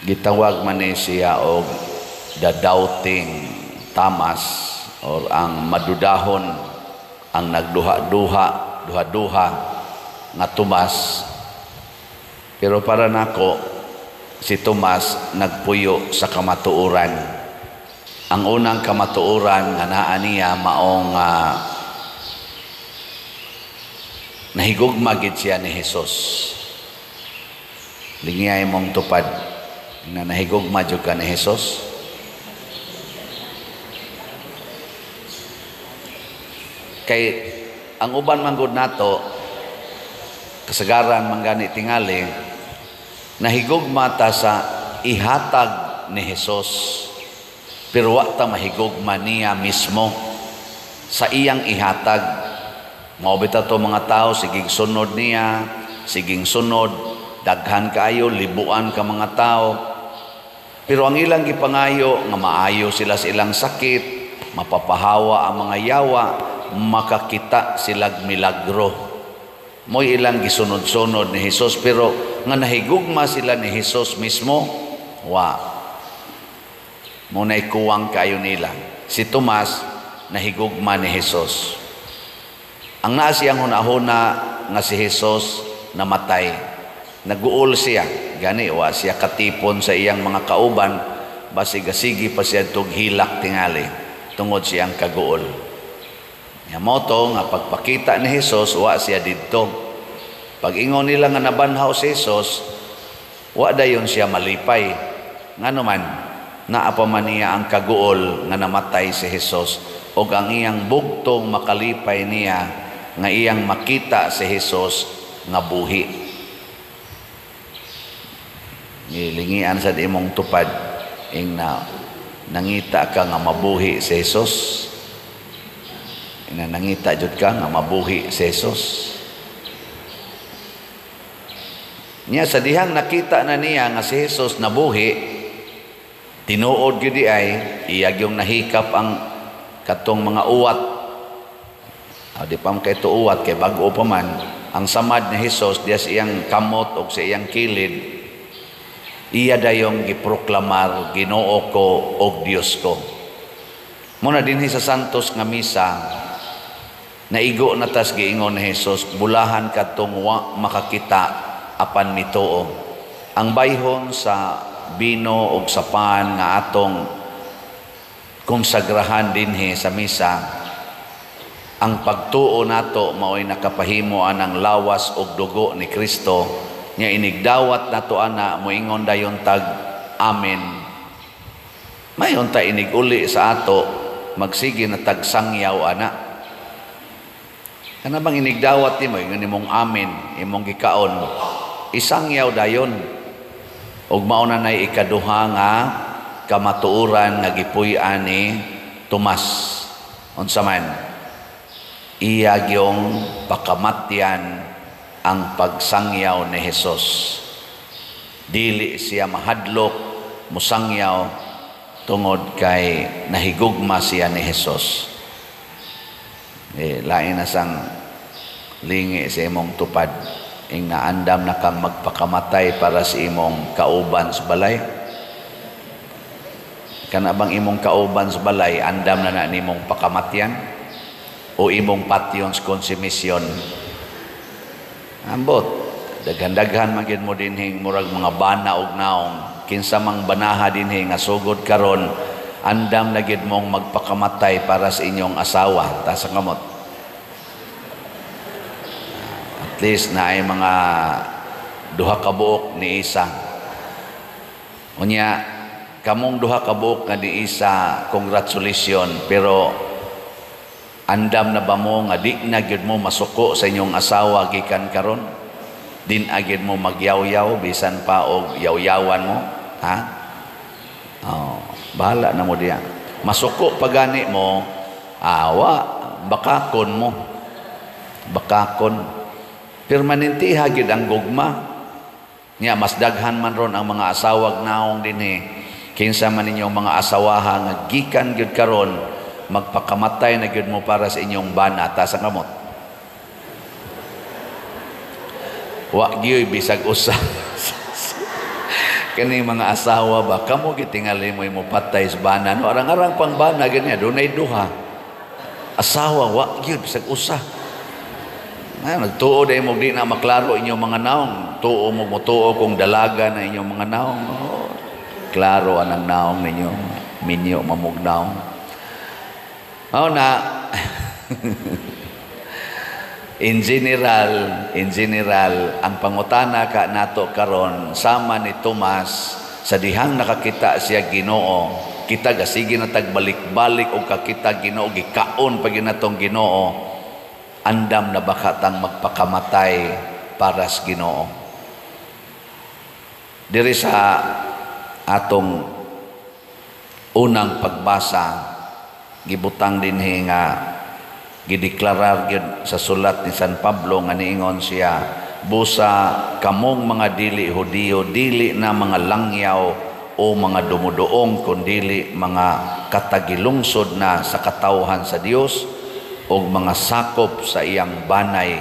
Gitawag man ni siya og the doubting Thomas or ang madudahon, ang nagduha-duha, duha-duha nga Tomas. Pero para nako, si Tomas nagpuyo sa kamatuoran. Ang unang kamatuoran nga naa niya maong nahigugma gid siya ni Jesus. Lingiyay mong tupad na nahigugma jud ka ni Jesus. Kay ang uban man gud nato, kasagaran man gani tingali, nahigugma ta sa ihatag ni Jesus, pero wa ta mahigugma niya mismo sa iyang ihatag. Mao bitaw to mga tao, siging sunod niya, siging sunod, daghan kaayo, libuan ka mga tao. Pero ang ilang gipangayo nga maayo sila sa ilang sakit, mapapahawa ang mga yawa, makakita silag milagro. Mo'y ilang gisunod-sunod ni Jesus, pero nga nahigugma sila ni Jesus mismo, wa. Muna'y kuwang kayo nila. Si Tomas, nahigugma ni Jesus. Ang naa siyang hunahuna nga si Jesus namatay. Naguol siya. Gani, wa siya katipon sa iyang mga kauban, basig sige pa siya tug hilak tingali, tungod siyang kaguol. Nya mo to nga pagpakita ni Jesus, wa siya didto. Pag ingon nila nga nabanhaw si Jesus, wa dayon siya malipay. Ngano man, naa pa man niya ang kaguol nga namatay si Jesus, og ang iyang bugtong makalipay niya nga iyang makita si Jesus nga buhi. Gilingian sa imong tupad ing na nangita ka nga mabuhi si Jesus. Ing na nangita jud ka nga mabuhi si Jesus. Nya sa dihang nakita na niya nga si Jesus nabuhi, tinuod gyud di ay iya gyung nahikap ang katong mga uwat. Di pa man kay uwat kay bag-o pa man ang samad ni Jesus diya sa iyang kamot og sa iyang kilid. Iya dayong giproklamar, Ginoo ko og Dios ko. Muna dinhi sa Santos nga misa, naigo na tas giingon ni Jesus, bulahan kadtong wa makakita apan mituo. Ang bayhon sa bino og sa pan nga atong konsagrahan dinhi sa misa, ang pagtuo nato mao'y nakapahimo anang lawas og dugo ni Kristo. Nya inigdawat nato ana, moingon dayon tag amen. Mayon ta iniguli sa ato, magsige na tag sangyaw ana. Kana bang inigdawat nimo ingon nimong amen, imong gikaon, isangyaw dayon. Ug mao na nay ikaduha nga kamatuoran nga gipuy-an ni Tomas. Unsa man? Iya gyung pakamatyan ang pagsangyaw ni Jesus. Dili siya mahadlok musangyaw tungod kay nahigugma siya ni Jesus. Lain na sang lingi sa imong tupad ing naandam na kang magpakamatay para sa imong kauban sa balay. Kana bang imong kauban sa balay andam na na nimong pakamatyan o imong patyon sa konsumisyon? Ambot, daghan-daghan man gyud mo dinhing murag mga bana og naong. Kinsa mang banaha dinhi nga sugod karon, andam na gyud mong magpakamatay para sa inyong asawa. Taas ang kamot. At least na ay mga duha ka buok ni isa. Unya, kamong duha ka buok nga ni isa, congratulations, pero andam na ba mo nga di na gyud mo masuko sa inyong asawa gikan karon? Din agid mo magyawyaw bisan pa og yawyawan mo, ha? Oh, bahala na mo diya. Masuko pa gani mo, awa, bakakon mo. Bakakon. Permanente ha gyud ang gugma. Nya mas daghan man ron ang mga asawag naong dinhi. Kinsa man ninyong mga asawaha nga gikan gyud karon, magpakamatay na gyud mo para sa inyong bana. Taas ang kamot. Wa gyud bisag usa. Kani mga asawa ba, kamo gitingali mo mo patay sa bana. No, arang-arang pang bana ganyan, dunay duha. Asawa, wa gyud bisag usa. Ay, nagtuo dahil mo di na maklaro inyong mga naong. Tuo mo motuo kung dalaga na inyong mga naong. Oh, klaro anang naong ninyo. Minyo mamog naong. Oh, na in general, ang pangutana ka nato karon sama ni Tomas sa dihang nakakita siya Ginoo, kita gasige na tagbalik-balik og kakita Ginoo, gikaon pa ginatong Ginoo, andam na baka tang magpakamatay para sa Ginoo. Diri sa atong unang pagbasa, gibutang dinhi nga gideklarar gyud sa sulat ni San Pablo nga niingon siya, busa kamong mga dili Hudiyo dili na mga langyaw o mga dumuduong, kundili mga katagilungsod na sa katawhan sa Dios og mga sakop sa iyang banay.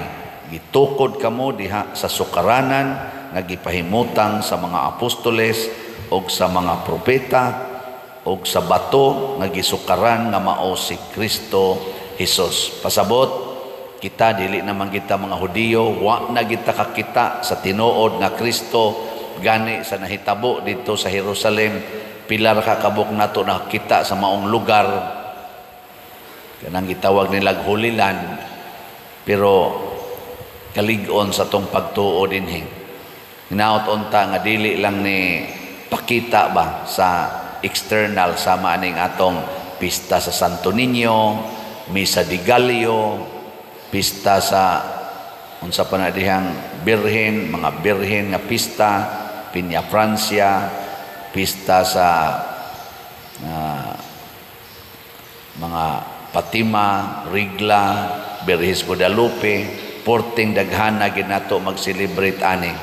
Gitukod kamo diha sa sukaranan nga gipahimutang sa mga apostoles og sa mga propeta og sa bato nga gisukaran nga mao si Kristo Jesus. Pasabot, kita dili naman kita mga Hudiyo, wa na kita kakita sa tinuod nga Kristo gani sa nahitabo dito sa Jerusalem, pila ra ka kabuk nato nakita sa maong lugar kanang gitawag nilag Holy Land, pero kalig-on sa tong pagtuo dinhi. Hinaot unta nga dili lang ni pakita ba sa external sama aning atong pista sa Santo Niño, Misa de Gallo, pista sa unsa pa na dihang birhen, mga birhen nga pista, Piña Francia, pista sa mga Fatima, Rigla, Birhis Guadalupe, porting daghana ginato mag-celebrate ani.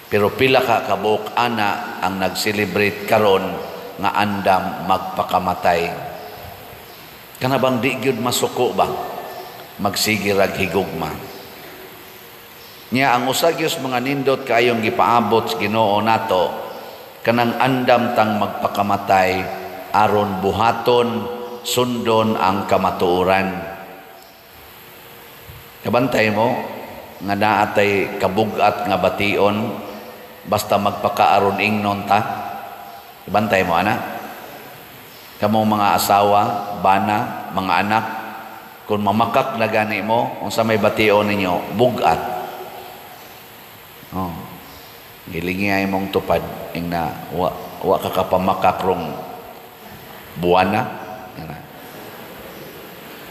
Pero pila ka kabuok ana ang nag-celebrate karon nga andam magpakamatay. Kana bang di gyud masuko ba? Magsige rag higugma. Nya ang usa gyud mga nindot kaayong gipaabot sa Ginoo nato kanang andam tang magpakamatay aron buhaton sundon ang kamatuoran. Kabantay mo nga naatay kabugat nga bation basta magpakaaron ingnon ta. Kabantay mo ana. Kamong mga asawa, bana, mga anak, kung mamakak na gani mo, unsa may bation ninyo, bugat. Oh. Gilingi ay mong tupad ing na wa ka kapamakak rong buwana.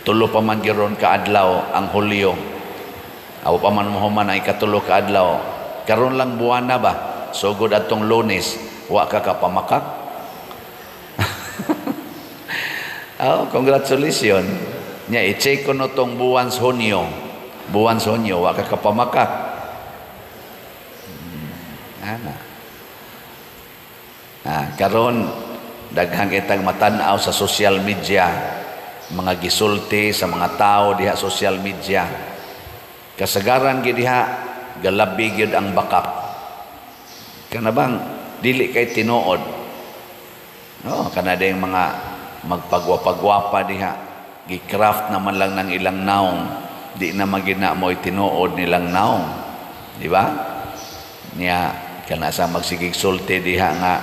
Tulo pa man giron kaadlaw ang Hulyo. Aw pa man mohuman ay katulo kaadlaw. Karon lang buwana ba? Sugod atong Lunes, wa ka kapamakak. Oh, congratulations. Nya i-check ko no tong buwan sa Hunyo. Buwan sa Hunyo, wa ka kapamakak. Ana. Ah, karon daghang kitang matan-aw sa social media, mga gisulti sa mga tao diha social media. Kasagaran gid diha galabi gyud ang bakak. Kana bang dili kay tinuod? No, kana ding mga magpagwapa-gwapa diha, gi-craft naman lang ng ilang naong, di na magina mo tinuod nilang naong, di ba? Niya kana sa magsigig sulti diha nga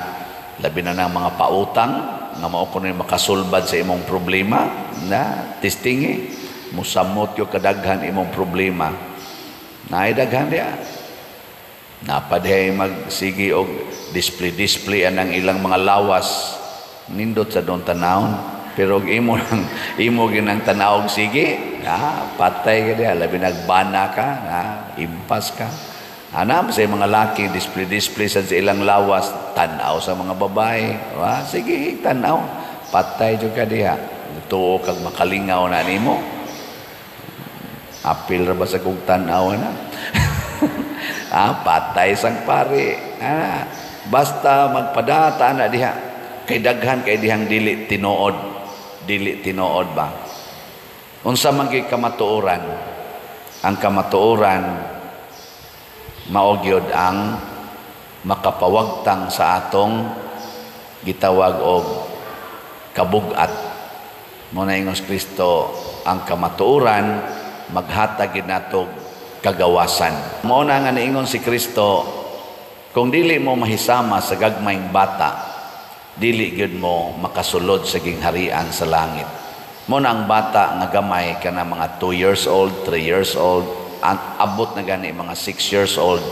labi na ng mga pautang nga mao kuno makasulbad sa imong problema, na testingi musamot yo kadaghan imong problema. Naay daghan diha. Napadhay magsigi og display anang ilang mga lawas, nindot sa doon tanawon, pero og imo nang imo ginang tan-awog sige, patay ka diha, labi nagbana ka, impas ka. Ana sa mga laki display sa ilang lawas, tan-aw sa mga babae, wa sige tan-aw, patay jud ka diha. Tuo kag makalingaw na nimo. Apil ra ba sa kog tan-aw na? Patay sang pare. Basta magpadata na diha. Kay daghan kay dihang dili tinuod. Dili tinuod ba? Unsa man gyud kamatuoran? Ang kamatuoran mao gyud ang Makapawagtang sa atong gitawag og kabugat. Mo na ingos Kristo, ang kamatuoran maghatag gid natog kagawasan. Mao na nga niingon si Kristo, kung dili mo mahisama sa gagmayng bata, dili gyud mo makasulod sa gingharian sa langit. Mo na ang bata nga gamay, kana mga 2 years old, 3 years old, abot na gani mga 6 years old,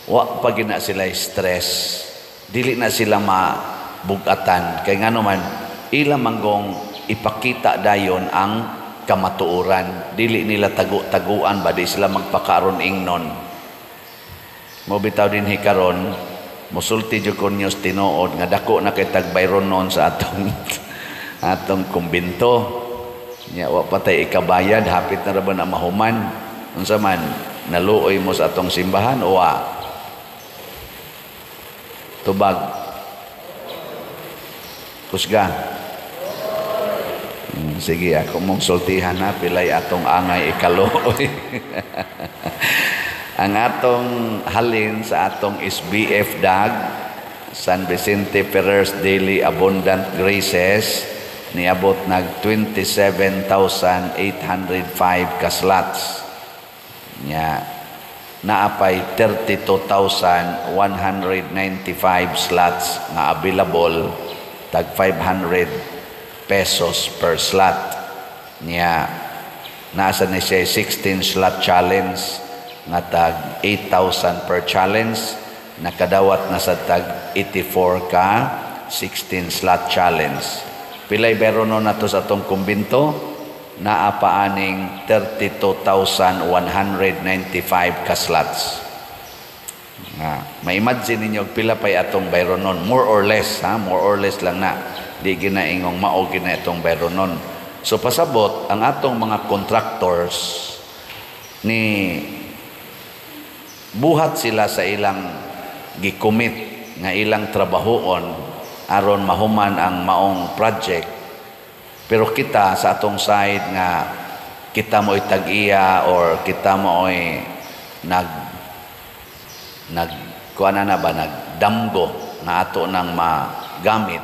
wa pa gyud na sila stress, dili na sila mabugatan, kay ngano man, ila manggong ipakita dayon ang kamatuoran, dili nila tagu-taguan ba, di sila magpakaron ingnon. Mo bitaw dinhi karon, musulti jud ko ninyo tinuod nga dako na kay tagbayron noon sa atong atong kumbinto. Nya wa pa tay ikabayad, hapit na ra ba na mahuman? Unsa man, naluoy mo sa atong simbahan o wa? Tubag. Kusga. Sige, ako mong sultihan na pilay atong angay ikaluoy. Ang atong halin sa atong SBF DAG, San Vicente Ferrer's Daily Abundant Graces, niabot nag 27,805 ka slots. Nya naapay 32,195 slots nga available, tag 500 pesos per slot. Nya nasa ni siya 16 slot challenge nga tag 8,000 per challenge, nakadawat na sa tag 84 ka 16 slot challenge. Pilay bero no nato sa atong kumbinto? Naa pa aning 32,195 ka slots. Nga, ma-imagine ninyo pila pay atong bayronon, more or less ha, more or less lang na. Di ginaingong mao gina itong bayronon. So pasabot ang atong mga contractors ni buhat sila sa ilang gikomit nga ilang trabahoon aron mahuman ang maong project. Pero kita sa atong side nga kita mo'y tag-iya or kita mo'y nag nag kuan na ba, nagdamgo nga ato nang magamit,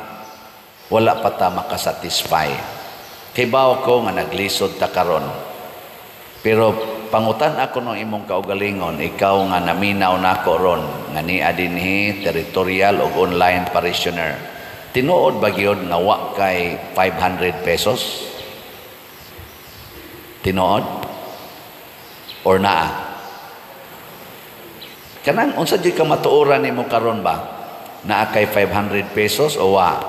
wala pa ta makasatisfy. Kibaw ko nga naglisod ta karon, pero pangutan ako ng imong kaugalingon, ikaw nga naminaw nako ron nga nia dinhi, territorial o online parishioner, tinuod ba gyud nga wa kay 500 pesos? Tinuod or naa? Kanang unsa jud ka matuoran nimo karon ba, naa kay 500 pesos o wa?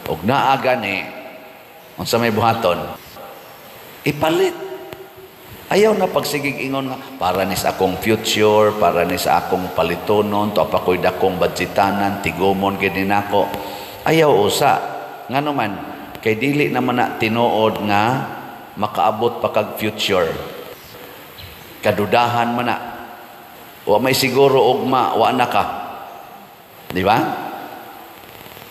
Og naa gani, unsa may buhaton? Ipalit. Ayaw na pagsigig ingon nga para ni sa akong future, para ni sa akong palitonon, to pa ko'y dakong budgetanan, tigumon gid nako. Ayaw usa. Ngano man, kay dili naman na tinuod nga makaabot pa kag future. Kadudahan man na. Wa may siguro ugma, wa na ka. Di ba?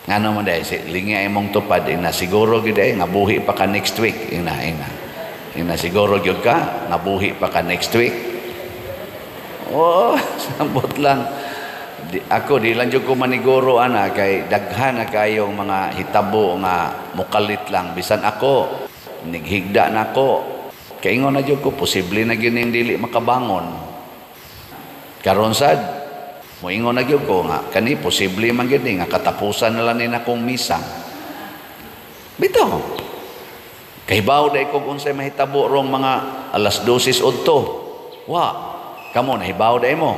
Ngano man dai si lingi imong tupad ina, siguro gid ay nga buhi pa ka next week, ina ina. Ina siguro gyud ka nga buhi pa ka next week. Oh, sabot lang. Di, ako di lang jud ko maniguro ana, kay daghan na kayong mga hitabo nga mukalit lang, bisan ako nighigda nako. Kay ingon na jud ko, posible na gyud ning dili makabangon. Karon sad moingon na gyud ko nga kani posible man gyud ni nga katapusan na lang ni nakong misa. Bitaw. Kahibaw dai kog unsay mahitabo rong mga alas 12 udto. Wa, kamo nahibaw dai mo.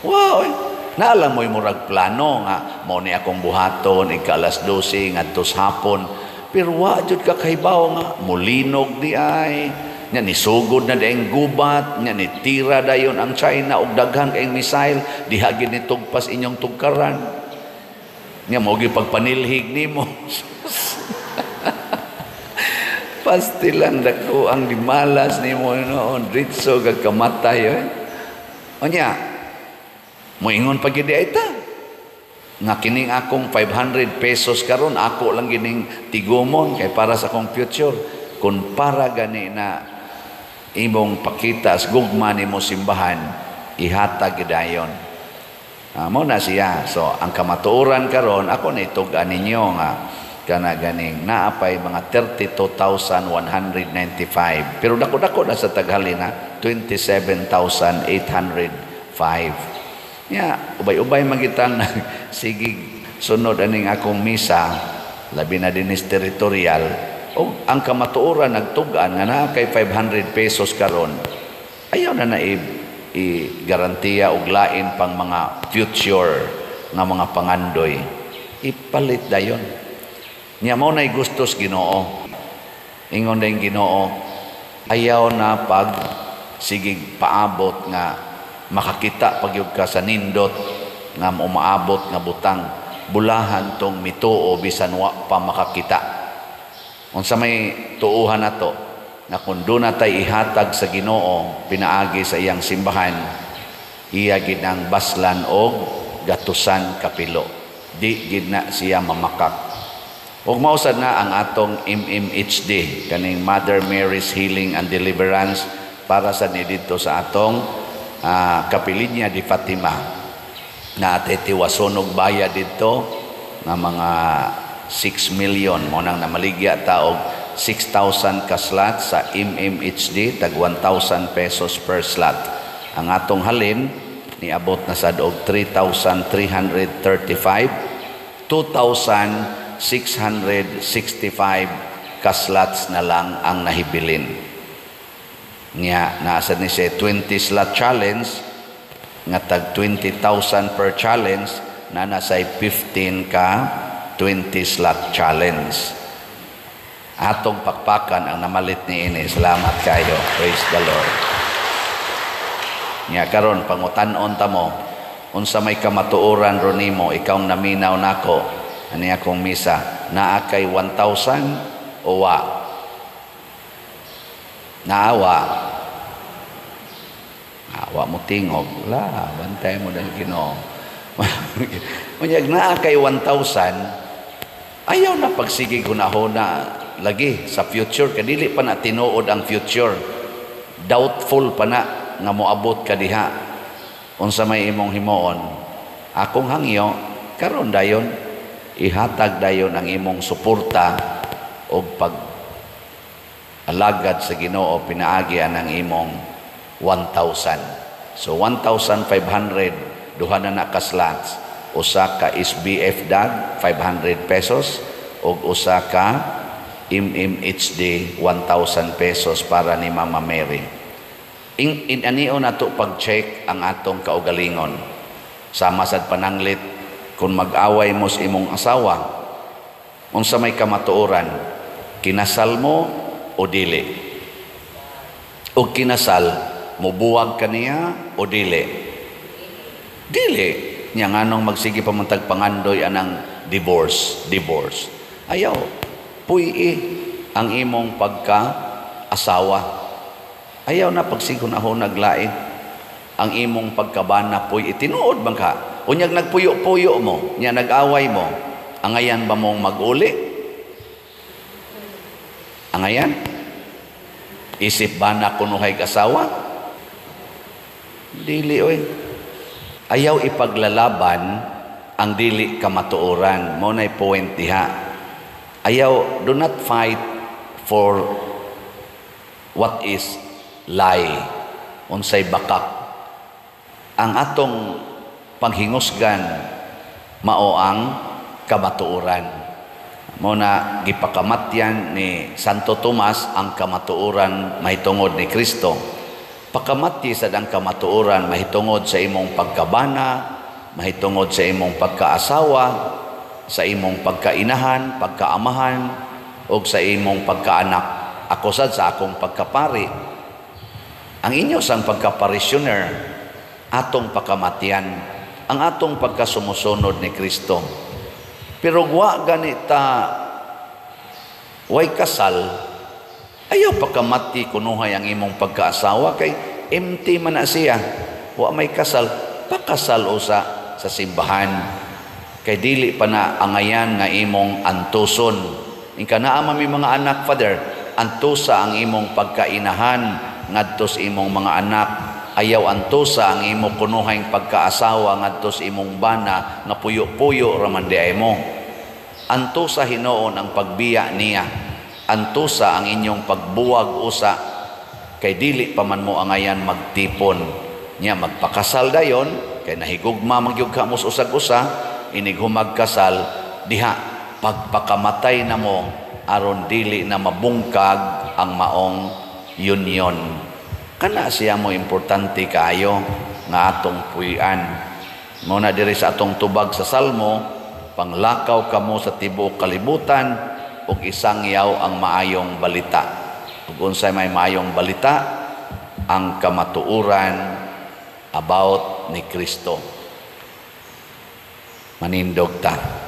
Wa, oy. Naalam mo'y murag plano nga mao ni akong buhaton ika alas 12 ngadto sa hapon. Pero wa jud ka kahibaw nga mulinog di ay. Nya nisugod na daing gubat, nya nitira dayon ang China og daghan kayong missile, diha gid ni tugpas inyong tugkaran. Nya mao gyud pagpanilhig nimo. Pasti lang dako ang dimalas nimo noon, ritso kag kamatay eh. Unya, moingon pa gid ay ta nga kining akong 500 pesos karon ako lang gining tigumon kay para sa akong future. Kun para gani na imong pakita sa gugma nimo simbahan, Ihatag gidayon. Mo na siya. So ang kamatuoran karon, ako na itug-an ninyo nga kana ganing naa pay mga 32,195, pero dako-dako na sa taghalin na 27,805 nya. Ubay-ubay magitang sige sunod aning akong misa, labi na dinis territorial. O ang kamatuoran, nagtug-an nga naa kay 500 pesos karon, ayaw na na i-garantiya og lain pang mga future nga mga pangandoy, ipalit dayon niya. Mao nay gustos Ginoo. Ingon din Ginoo, ayaw na pag sigig paabot nga makakita pagyud ka sa nindot nga umaabot nga butang. Bulahan tong mituo bisan wa pa makakita. Unsa may tuuhan nato nga kung doon natay ihatag sa Ginoo pinaagi sa iyang simbahan, iya gid ang baslan og gatusan kapilo. Di gid na siya mamakak. Ug mausad na ang atong MMHD, kaning Mother Mary's Healing and Deliverance, para sa ni didto sa atong Kapilinya di Fatima na ate tiwasunog bayad didto nga mga 6 million. Mo nang namaligya ta og 6,000 ka slot sa MMHD, tag 1,000 pesos per slot. Ang atong halin niabot na sad og 3,335, 2,665 ka slots na lang ang nahibilin. Nya naa ni siya 20 slot challenge nga tag 20,000 per challenge na nasay 15 ka 20 slot challenge. Atong pakpakan ang namalit ni ini. Salamat kayo. Praise the Lord. Nya karon pangutan-on ta mo, unsa may kamatuoran ron nimo, ikaw naminaw nako ani akong misa, naa kay 1,000 o wa? Naawa. Awa mo tingog la, bantay mo dahil Ginoo. Unyag naa kay 1,000, ayaw na pagsige hunahuna lagi sa future, kadili pa na tinuod ang future, doubtful pa na nga moabot ka diha. Unsa may imong himuon? Akong hangyo karon, dayon ihatag dayon ang imong suporta og pag alagad sa Ginoo pinaagi ang imong 1,000. So 1,500, duha na na ka slots, usa ka SBF dag 500 pesos ug usa ka MMHD 1,000 pesos para ni Mama Mary. In anio nato pag-check ang atong kaugalingon. Sama sad pananglit kung mag-away mo sa imong asawa, unsa may kamatuoran, kinasal mo o dili? O kinasal, mubuwag ka niya o dili? Dili. Nya nganong magsige pa man tag pangandoy anang divorce, divorce? Ayaw, puy ang imong pagka asawa. Ayaw na pagsighunahunag lain. Ang imong pagkabana puy tinuod bang ka? Unyag nagpuyo-puyo mo, nya nag-away mo, angayan ba mong mag-uli? Angayan? Isip ba na kunuhay asawa? Dili oy. Ayaw ipaglalaban ang dili kamatuoran. Mo na'y point diha. Ayaw, do not fight for what is lie. Unsay bakak. Ang atong panghingusgan mao ang kamatuoran. Mo na gipakamatyan ni Santo Tomas ang kamatuoran mahitungod ni Kristo. Pakamatyi sad ang kamatuoran mahitungod sa imong pagkabana, mahitungod sa imong pagkaasawa, sa imong pagkainahan, pagkaamahan, o sa imong pagkaanak. Ako sad sa akong pagkapari. Ang inyo sang pagkaparishioner, atong pakamatyan, ang atong pagkasumusunod ni Kristo. Pero wa ganita way kasal, ayaw pagkamati kunuhay ang imong pagkaasawa kay empty man na siya. Wa may kasal, pakasal usa sa simbahan. Kay dili pa na angayan nga imong antuson. Inka naa man mi mga anak, Father, antusa ang imong pagkainahan ngadto sa imong mga anak. Ayaw antusa ang imo kunuhang pagkaasawa ngadto sa imong bana nga puyo-puyo raman di ay mo. Antusa hinuon ang pagbiya niya. Antusa ang inyong pagbuwag usa kay dili pa man mo angayan magtipon. Nya magpakasal dayon kay nahigugma man gyud ka mo sa usag-usa, inig humagkasal diha pagpakamatay na mo aron dili na mabungkag ang maong union. Kana siya mo importante kaayo nga atong puy-an. Mao na diri sa atong tubag sa Salmo, panglakaw kamo sa tibuok kalibutan ug isangyaw ang maayong balita. Ug unsay may maayong balita? Ang kamatuoran about ni Kristo. Manindog ta.